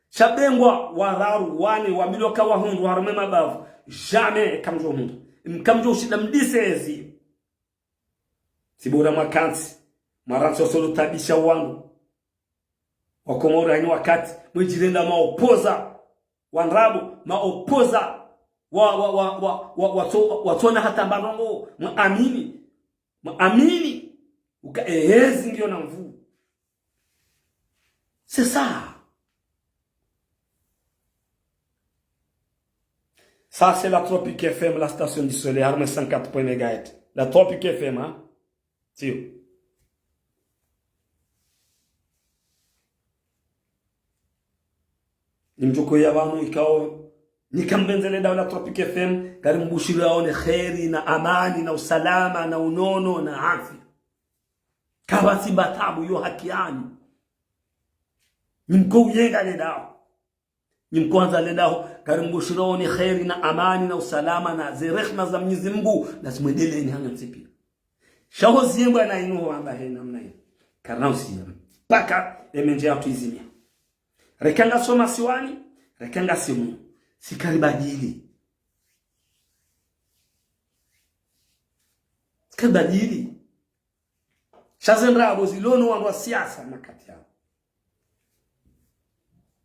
Sha bengwa, wararu, wane, wambilwa ka wahundru, harumwa mabavu. Jamais, kamdjo hundra. Kamdjo ushinda mdisezi. Tsi bora mwakantsi, mwarantsi wasolo tabisha wandru. Wakomori hanyi wakati, mwedjirenda maopoza, wa ndrabo, maopoza, wa, wa, wa, wa, wa, watso-, watsona hata mbarongo, mwaamini, mwaamini, uka ehezi ngiyo na nvuu. C'est ça. Ça, c'est la Tropic F M, la station du soleil, harumwa cent quatre point un mégahertz. La Tropic F M, hein? Tiyo. Nimdjo koya pvanu ikao, nikambendzele daula Tropic F M, ngari mbushiri yaone kheri na amani na usalama na unono na afya. Kapvatsi mba tabu, iyo haki yanyu. Nimko uyenga le daho. Nimko handza le daho, ngari mbushiri yaone kheri na amani na usalama na ze rehma za Mwenyezi Mungu, na zimwendeleni hanga ntsipi. Sha ho ziyembwa na inu ho amba he namna inu. Karina usiya. Mpaka emendje yatru izimia. Reka ngasi masiwani, reka ngasi munu. Sikaribadili. Sikaribadili. Sha ze ndrabo zilo no wandru wa siasa makati yao.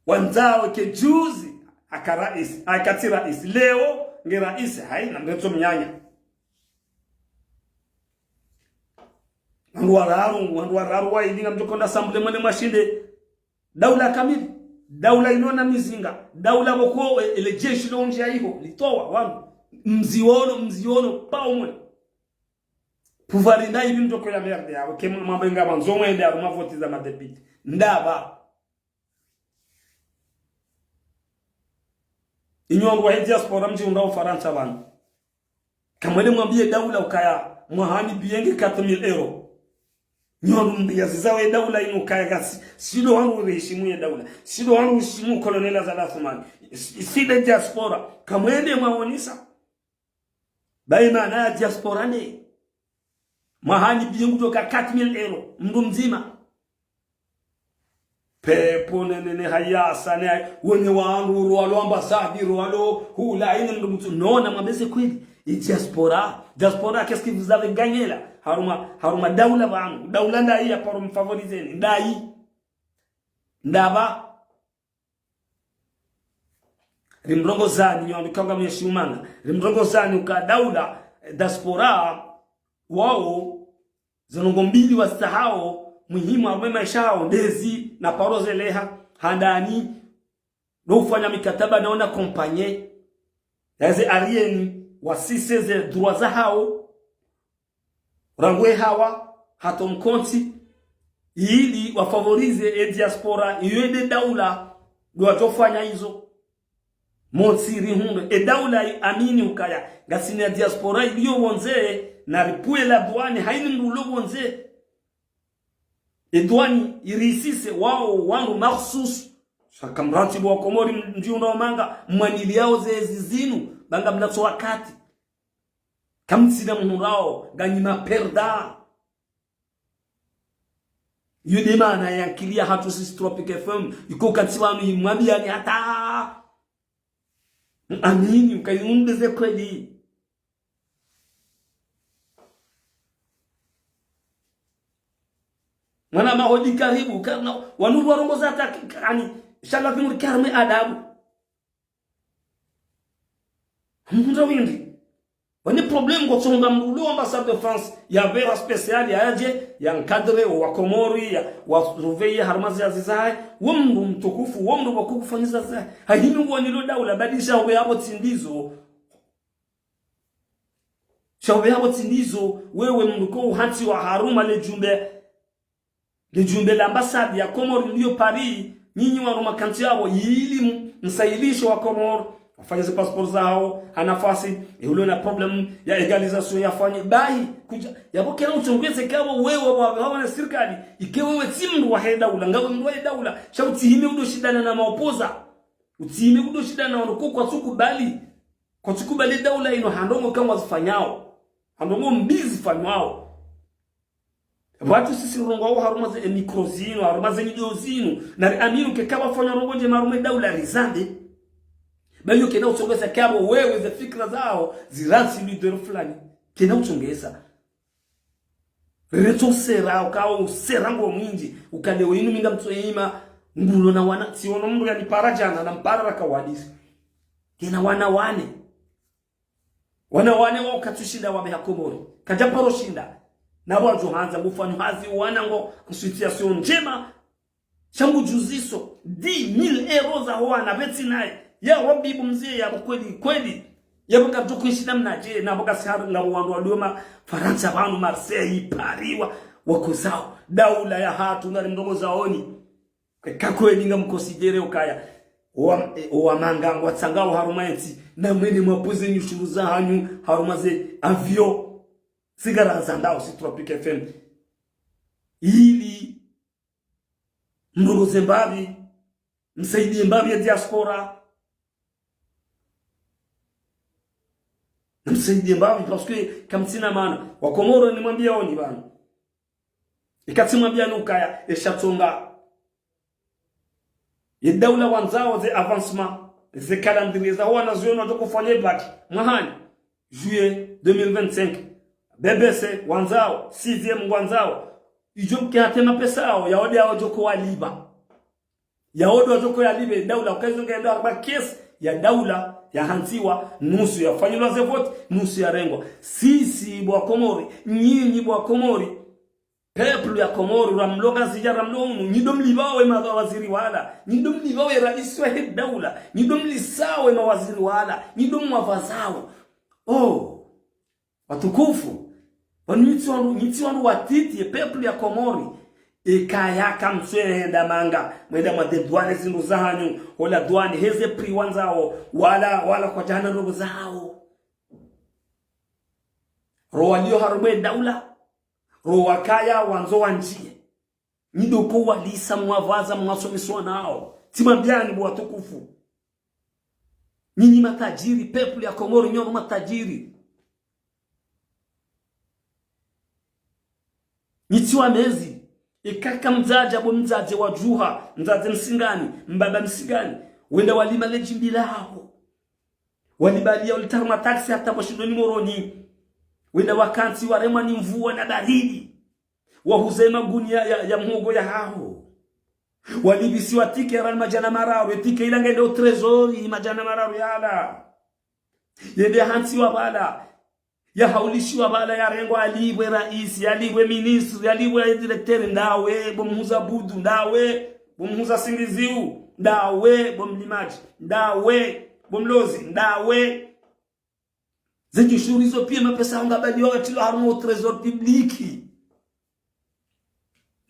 Wandzao ike juzi, aka raisi, akatsi raisi. Leo, nge raisi, haina, mretso mnyanya. Wandru wararu, wandru wararu waili ngamdjo hwenda assemblée mwende mwashinde. Daula kamili. Daula ilo na mizinga. Daula pvoko, e, ele jeshi lo ndjia iho. Litowa, wandru. Mziono, mziono, pa umwe. Pouvoir nda ipvi mdjo koya merde yao. Ke mwamba inga pvandzo mwende harumwa voti za madepite. Ndapvi. Inyi wandru wa he diaspora mdjihundra Ufarantsa pvanu. Kamwende mwambiye daula ukaya mwahani biye nge quatre mille euros. Nyi wandru mbiya ziza we daula inu ukaya ngasi. Sindo wandru uhishimu ye daula. Sindo wandru uhishimu Colonel Azali Assoumani. Si, si nde diaspora. Kamwende mwaonesa. Bayi mana ya diaspora ne. Mwahani biye ngudjoka quatre mille euros, mndru mdzima. Pepo ne, ne, ne hayasa ne, wenye wandru, rwalo ambasadi, rwalo, hula, ine mndru mtsu, nona, mwambeze kweli. I diaspora, diaspora, qu'est-ce que vous avez gagné là? Harumwa, harumwa daula pvanu, daula nda iya paro mfavorizeni, ndayi. Ndapvi. Rimrongozani, nyo wandru ikao ngamheshimu mana. Rimrongozani uka daula, eh, diaspora, wao, ze ndrongoo mbili wazitsahao, muhimu harumwa maesha yao, ndezi na paro zeleha, handani, no ufanya mikataba na ona compagnie, yaze arieni, wasise ze droit zahao, rangu e hawa, hata mkontsi, ili wafavorize e diaspora, iyo nde daula, ndo wadjofanya izo. Montsi rihundre, e daula iamini ukaya ngasina diaspora iliyo pvondze, na ripvuwe la douane, hayina mndru ulo pvondze. E douane irisise wao wandru makhsusu. Sha kamratibu wa Komori mdjiundra wa manga, mwaniliyao ze ezi zinu, ba ngamlatso wakati. Kamtsina mhundrao, nganyi ma perdants. Iyo nde maana ya nkili yahatru sisi Tropic F M, iko kantsi pvanu imwambiyani hata amini, ukaya undeze kweli. Mwana mahodi karibu, kana, wanu warongoza hata ki-, kani, shala vimuri karme adabu. Mhundra windri. Wani problème ngotsonga mndru ulo ambassade de France, ya vera spécial, ya yadje, ya encadre, wa Komori, ya, wa surveiller harumwa ze hazi zahe, wo mndru mtukufu, wo mndru wa kukufanyiza zahe. Hayinu wanilo daula, badi sha uwe hapvo tsi ndizo. Sha uwe hapvo tsi ndizo, wewe mndru ko uhantsiwa harumwa le djumbe, le djumbe la ambassade ya Komori liyo Paris, nyinyi waruma kantsi yapvo, ili m-, msahilishe wa Komori wafanye ze passeport zawo ha nafasi, e ulo na problème ya égalisation yafanye, bahi, kudja, yapvo kena utsongeze kapvo wewe wa, wa, wa na sirikali, ike wewe tsi mndru wahe daula, ngawe mndru wahe daula, sha utsihime udo shindana na maopposants, utsihime udo shindana na wandru ko kwatsukubali, kwatsukubali daula inu ha ndrongo kangwa zifanyao, ha ndrongo mbi zifanywao. Pvatsu sisi rirongowao harumwa ze e micro zinu, harumwa ze nyido zinu, na riamini uke kapvafanya ndrongo ndjema harumwa e daula rizambe. Ba iyo kena utsongeza kapvo wewe ze fikira zawo zirantsi leader fulani. Kena utsongeza. Rere tso sera, ukawo usera ngo mwindji, ukalewo inu mi ngamtso ima, mndru ulo na wana, tsiono mndru yanipara djana, nampara raka wadisi. Kena wana wane. Wana wane wao katsushinda wabeha Komori. Kadja paro shinda. Na wadjo handza ngufanyo hazi wana ngo en situation ndjema. Sha ngudjuziso dix mille euros za ho wana betsi naye. Ya Rabbi, bo mze, yapvo kweli, kweli. Yapvo ngadjo kwishi namnadje, na pvo kasi hari ngapvo wandru walioma Farantsa pvanu, Marseille, Paris, wa, wakozao. Daula yahatru nari mrongozaoni. Eka kweli ngamconsidérer ukaya wa, e, wa manga ngwatsangao harumwa entsi, na mwende mwapvuze nyushuru zahanyu harumwa ze avion. Sigara zandao si Tropic F M. Ili mrongoze mbapvi, msaidie mbapvi ya diaspora. Msaidie mbapvi, parce que kamtsina mana. Wa Komoro nimwambiaoni pvanu. Ika tsimwambiani ukaya, esha tsonga. Ye daula wandzao ze avancement, ze calendrier za wana ziono wadjo kufanya bac. Mwahani, juillet deux mille vingt-cinq. B B C, wandzao, sixième, ngwandzao. Idjo mke hata mapesa yao, yawo nde wadjo ko waliba. Yawo nde wadjo ko yalibe, daula, ukaya izo ngendo harumwa caisse ya daula, yahantsiwa, nusu yafanyilwa ze vote, nusu yarengwa. Sisi, bo wa Komori, nyinyi bo wa Komori, peuple ya Komori, ramlo Ngazidja, ramlo unu, nyi ndo mlipvao e mawaziri wala, nyi ndo mlipvao e raisi wahe daula, nyi ndo mlisao e mawaziri wala, nyi ndo mwavazao. Oh, watukufu, wanu nyi tsi wandru, nyi tsi wandru watiti, e peuple ya Komori, eka yaka mtsuenda manga, mwenda mwa dédouaner zindru zahanyu, hola douane, heze prix wandzao, wala, wala kwadjana ndrongo zawo. Ro walio harumwa e daula, ro wakaya wandzo wandjie. Nyi ndo ko walisa, mwavaza, mwasomesa wana hawo. Tsimwambiani bo watukufu. Nyinyi matajiri, peuple ya Komori, nyono matajiri. Nyi tsi wamezi. Eka ka mdzadze bo mdzadze wadjuha, mdzadze Msingani, mbaba Msingani, wenda walima le djimbi laho. Walibalia ulitari mataxi hata Moshindoni Moroni. Wenda wakantsi waremwa ni mvua na baridi. Wahuza e magunia ya, ya, ya mhogo yahaho. Walipvisiwa ticket ya rali madjana mararu, e ticket ila ngende o trésor madjana mararu yala. Yende yahantsiwa pvala. Yahaulishiwa pvala, yarengwa, yalipvwe raisi, yalipvwe ministre, yalipvwe directeur, ndawe, bo mhuza budu, ndawe, bo mhuza singiziu, ndawe, bo mlimadji, ndawe, bo mlozi, ndawe. Ze nyushuru izo pia mapesa yawo ngabaliwa yatilwa harumwa o trésor public.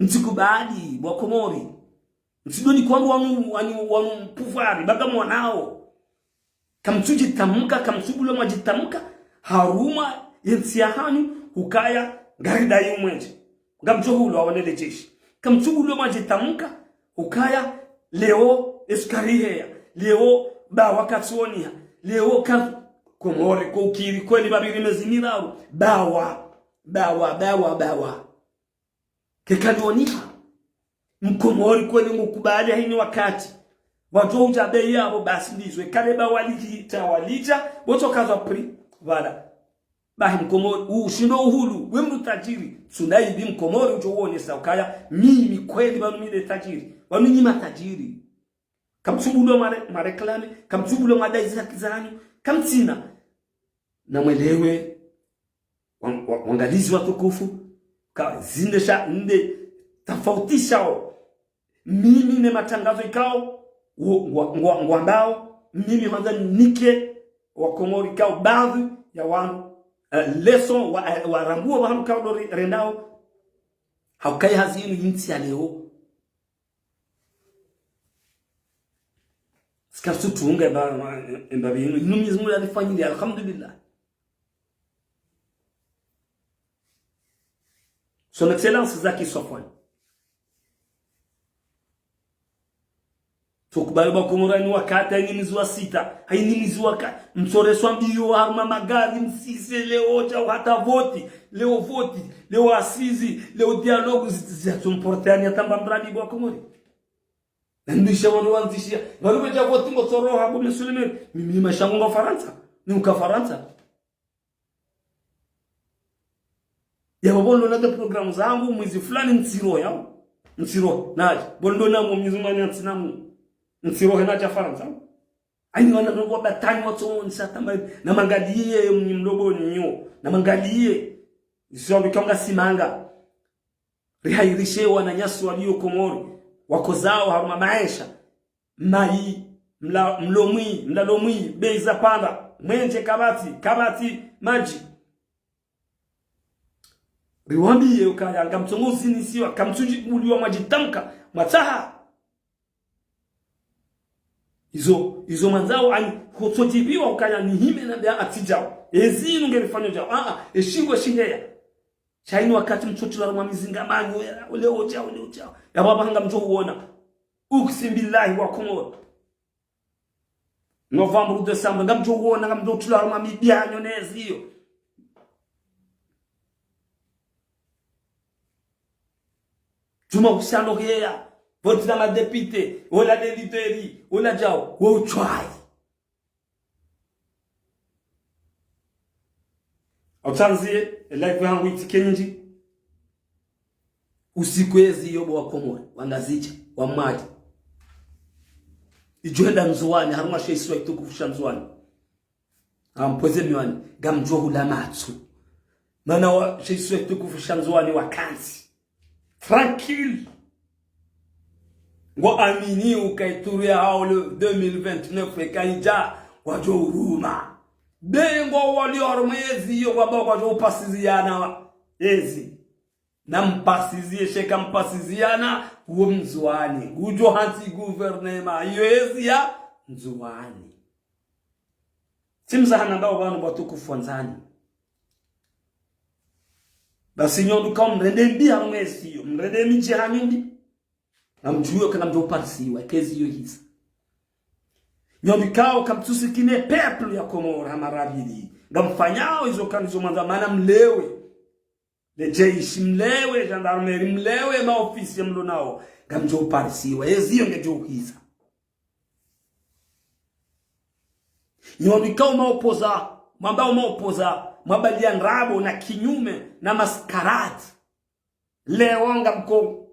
Mtsikubali, bo wa Komori. Mtsidoni kwambo wanu, wanu, wanu pouvoir, ba ngamwanao. Kamtsudjitamka, kamtsubulo mwadjitamka, harumwa yentsi yahanyu, hukaya, ngaridayi umwenje. Ngamdjohulwa wone ledjeshi. Kamtsubulo mwadjitamka, hukaya, leo, esukari heya, leo, bawa katsioniha, leo, ka-, Komori, ko ukiri, kweli babiri mezi miraru, bawa, bawa, bawa, bawa. Kekalioniha. Mkomori kweli ngukubali hayina wakati. Wadjo udja beyi yapvo basi ndizwe. Kale bawa lidja, walidja, wotso kazwa prix. Voilà. Bahi Mkomori, ushindo uhulu, we mdru tajiri. Tsunaibi Mkomori udjo uonesa ukaya, mimi kweli pvanu mi nde tajiri. Pvanu nyi matajiri. Kamtsubulo mare-, mareklame, kamtsubulo madayi zaki zanyu, kamtsina. Namwelewe, wa-, wa-, wangalizi watukufu, ka zinde sha, nde tafautishawo. Mimi ne matangazo ikao, wo-, ngwa-, ngwa-, ngwambao, mimi hwandza nike, Wakomori ikao, baadhwi ya wanu, eh, leso, wa-, eh, warambuwa wahanu ikao ndo re-, rendao, haukayi hazi inu yintsi ya leo. Sika sutunga ba, ba, ba, ba, inu, inu Mwenyezi Mungu alifanyili, alhamdulillah. Son Excellence Zaki Sofwan. Tukubali ba Komori ni wakati, hayina mwezi wa sita, hayina mwezi wa ka-, mtsoreswa mbiyo harumwa magari, msise leo djau hata voti, leo voti, leo assises, leo dialogue, zi-, zi-, ziatsomporte yani hata mba mradi ba Komori. Na ndisha wanu wandzishia. Pvanu bedja voti ngotsoroha bo Monsieur le Maire. Mimi maesha yangu nga Farantsa. Ni uka Farantsa. Ya bo ndo na de programu zangu mwezi fulani ntsirohe. Ntsirohe. Nadja. Bo ndo na mo mwezi mani ntsina mo. Ntsirohe nadja Farantsa. Hayina wana nwa batani watso nsa tamba. Namangaliye mnyi mlobo nyo. Namangaliye. Izo wabika nga simanga. Rihairishe wananyasi walio Komori, wakozao harumwa maesha, mayi, mla-, mlo mwi, mlalo mwi, beyi zapanda, mwenje kapvatsi, kapvatsi madji. Riwambiye ukaya, ngamtsongo uzinisiwa, kamtsudjibuliwa mwadjitamka, mwatsaha. Izo, izo mwandzao ani, hutsodjibiwa ukaya nihime nambe atsidjao. Ezi inu ngerifanyo djao. Ah, ah, eshingo shiheya. Sha hayina wakati mtsotula harumwa mizinga manyo, ya, ule odjao, ule odjao. Ya baba hanga mdjo uona. Uksimu billahi wa Komori. Novembre, décembre, ngamdjo uona, ngamdjo utula harumwa mibianyo neziyo. Tuma ushano heya, voti la madéputé, ola de leader, ola djao, wo utswayi. Autsanzie, e live yangu itike nyindji. Usiku ezi yo bo wa Komori, wa Ngazidja, wa Mwali. Idjo henda Ndzuwani, harumwa she isiwa shitukufu sha Ndzuwani. Ampvweze miwani, ngamdjo hula matso. Mana wa she isiwa shitukufu sha Ndzuwani wakantsi. Tranquille. Ngwaamini uka e tour yahao le deux mille vingt-neuf eka idja, wadjo uruma. Be ngwawalio harumwa ezi yo ngwamba wadjo upasiziana ezi. Nampasizie, sha eka mpasiziana, wo Mndzuwani. Ngudjo hantsi gouvernement, iyo ezi ya Ndzuwani. Tsimzahana mbao pvanu watukufu wandzani. Basi nyi ndo kao mrende mbi harumwa ezi yo, mrende midji hanyu mbi. Ngamdjuwe kana mdjo uparisiwa, eka ezi yo hisa. Nyi ndo kao kamtsusikine peuple ya Komori hama rabili. Ngamfanyao izo kani zo mwandza mana mlewe. Le jeshi mlewe, gendarmerie mlewe, maofisi ya mlo nao. Ngamdjo uparisiwa, ezi yo ngedjo hisa. Nyi ndo kao maopoza, mwamba maopoza, mwabalia ndrabo na kinyume na mascarade. Leo ngamko,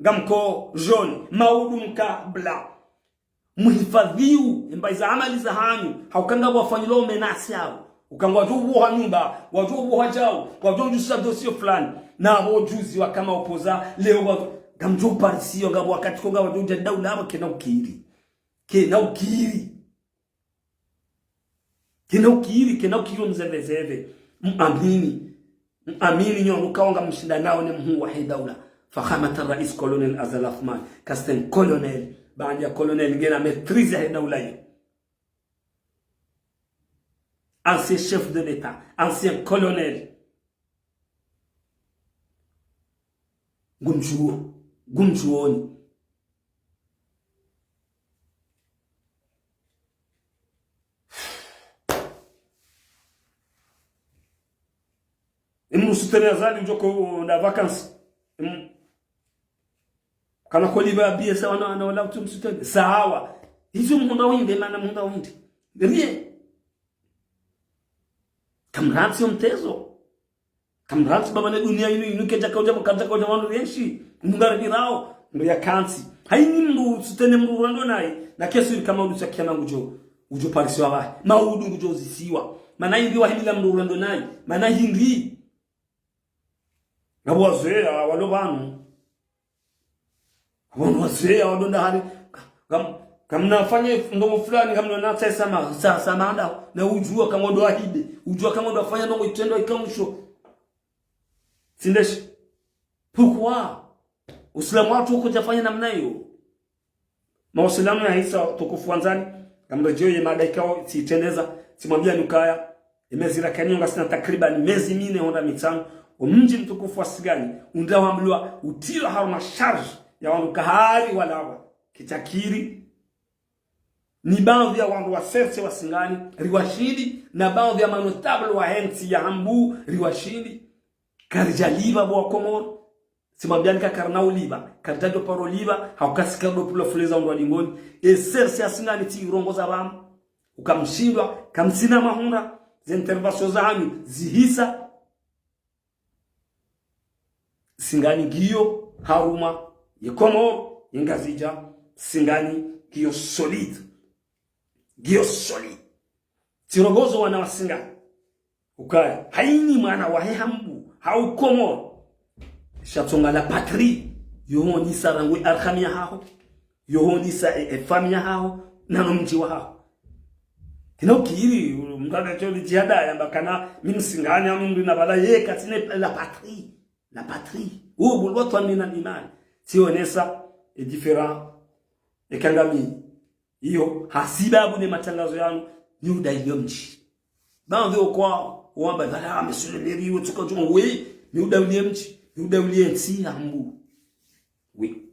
ngamko jaune, maudu mka blanc. Muhifadhiu, embayi za amali zahanyu, hauka ngapvo wafanyilwao menace yapvo. Uka ngwadjo uboha nyumba, wadjo uboha djao, wadjo udjusa dossier fulani. Na apvo juzi waka maopoza, leo wa, ngamdjo uparisiwa, ngapvo wakati ko ngapvo wadjo udja daula apvo kena ukiri. Kena ukiri. Kena ukiri, kena ukiri omzevezeve. Mwamini. Mwamini nyi ndo kao ngamshindanao ne mhuu wahe daula. Fakhamat rais colonel Azali Assoumani. Ka c'est un colonel. Baanda ya colonel ngena maîtrise yahe daula iyo. ancien chef de l'État, ancien colonel. Ngumdjuo, ngumdjuoni. Emdru soutenir Azali udjo ko na vacances. Em, kana ko liba biye sawa na, na wala mdru msoutenir. Sawa. Izo mhundra wende, mana mhundra wende. Rien. Kamrantsi yo mtezo. Kamrantsi baba ne dunia inu, inu kedja kaudja, kadja kaudja wanu rienshi. Mngaribirao, ndo ya kantsi. Haini mdru soutenir mdru urando nayi, na kesu ili kama udu tsakia na ngudjo, udjo parisiwa wahi. Maudu ngudjo zisiwa. Mana hindri wahimila mdru urando nayi. Mana hindri. Ngapvo wazee, walo pvanu. Wanu wazee, wadonda hari. Kam, kamnafanya ndrongo fulani, kamna natsa sama, sa, samanda. Na udjua kama ndo ahide. Udjua kama ndo afanya ndrongo itrendwa ikamusho. Tsi ndeshi. Pourquoi? Usilamu watru kudjafanya namna iyo. Mawasiliano ya hisa tukufu wandzani, ngamredjeo ye mada ikao tsitrendeza, tsimwambia nukaya, emezi rakaniyo ngasina takriban mezi mine hondra mitsanu, omdji mtukufu wa Singani, undra wambilwa utilwa harumwa charge ya wandru kahari walawa, kitakiri, ni baadhwi ya wandru wa serse wa Singani, riwashindi, na baadhwi ya manotable wa hentsi ya Hambu, riwashindi, karidja liba bo wa Komoro, tsimwambiani ka karina uliba, karidja ndo paro liba, hauka si karidjo pula fule za undwa dingoni, e serse ya Singani tsi irongoza pvanu. Ukamshindwa, kamsina mahundra, ze intervention zahanyu, zihisa. Singani ngiyo, harumwa, ye Komoro, ye Ngazidja, Singani ngiyo solide. Ngiyo solide. Tsirongozo wana wa Singani. Ukaya, haini mwana wahe Hambu, hau Komoro. Sha tsonga la patrie, yohonisa rangu arhami yahaho. Yohonisa e, e famille yahaho, nano mdji wahaho. Kina ukiri, mdru adja tso li djihada, yamba kana, mi Msingani, au mi mdru na bala, ye katsina la patrie. La patrie. Hubbul watwan minal iman. Tsionesa, e différent, e kangami. Iyo, hasibabu ne matangazo yanu, ni uda ile mdji. Baadhwi okwa, wamba, "Dala, monsieur le maire, iwe tsuka tsuka, oui, ni uda ile mdji, ni uda ile ntsi ya Hambu." Oui.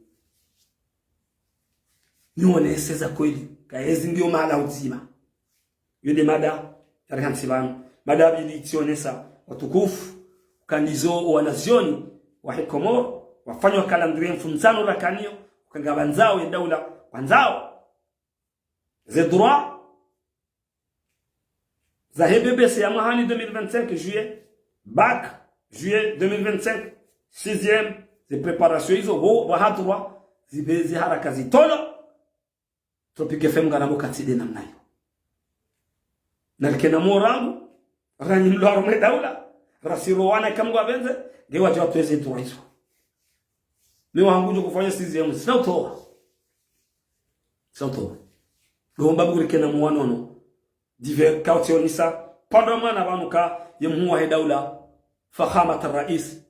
Nionese za kweli, ka ezi ngiyo mahala udzima. Yo nde mada, yari hantsi pvanu. Mada ya pvili tsionesa, watukufu, uka ndizo wanazioni, wahe Komoro, wafanywa calendrier mfumtsano rakaniyo, uka ngapvandzao ye daula, wandzao. Ze droit, zahe B B C ya mwahani deux mille vingt-cinq juillet, bac, juillet deux mille vingt-cinq, sixième, ze préparation izo, wo, waha droit, zibe, ze haraka zitolo, Tropic F M ngana mo katsi nde namna iyo. Na rike na morangu, ranyi mlo harumwa ye daula, rasi rowana kamgwa pvendze, nge wadja watweze droit izo. Mi wahangu ndjo kufanya sixième, tsina utowa. Tsina utowa. Ndo mbabu rike na mwanono. Divers kautionisa, pvandza mwana pvanu ka ye mhuu wahe daula, Fakhamat Rais,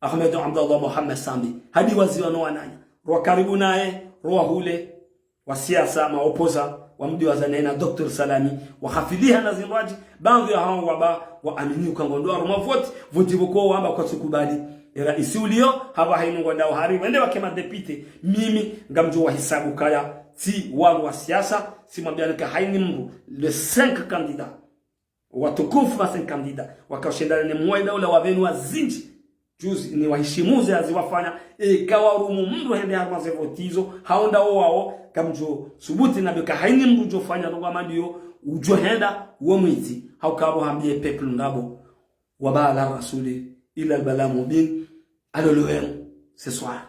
Ahmed Abdallah Mohamed Sambi, hadi waziwa no wananya. Rwa karibu naye, rwa hule, wa siasa, maopoza, wa mdi wa zanaye na Docteur Salami, wahafiliha na zindrwadji, baadhwi ya hawo wamba, waamini uka ngondro harumwa voti, voti pvoko wamba kwatsukubali. E raisi uliyo, hapvaha inu ngwandao hari, wende wake madéputé, mimi, ngamdjo wahisabu kaya, tsi wanu wa siasa, tsimwambiani ka haini mdru, les cinq candidats. Watukufu ma cinq candidats, wakao shindana ne mhuu wahe daula wapvenu wa zindji. Juzi ni wahishimuze hazi wafanya, eka warumu mdru hende harumwa ze voti izo, haonda wo wao, kamdjo subuti na beka haini mdru djo fanya ndrongo hama ndiyo, udjo henda, wo mwidzi, hauka pvo hambiye peuple ngapvo, wa ma ala rasuli, illa al balagh mubin, alolo wenu, ce soir.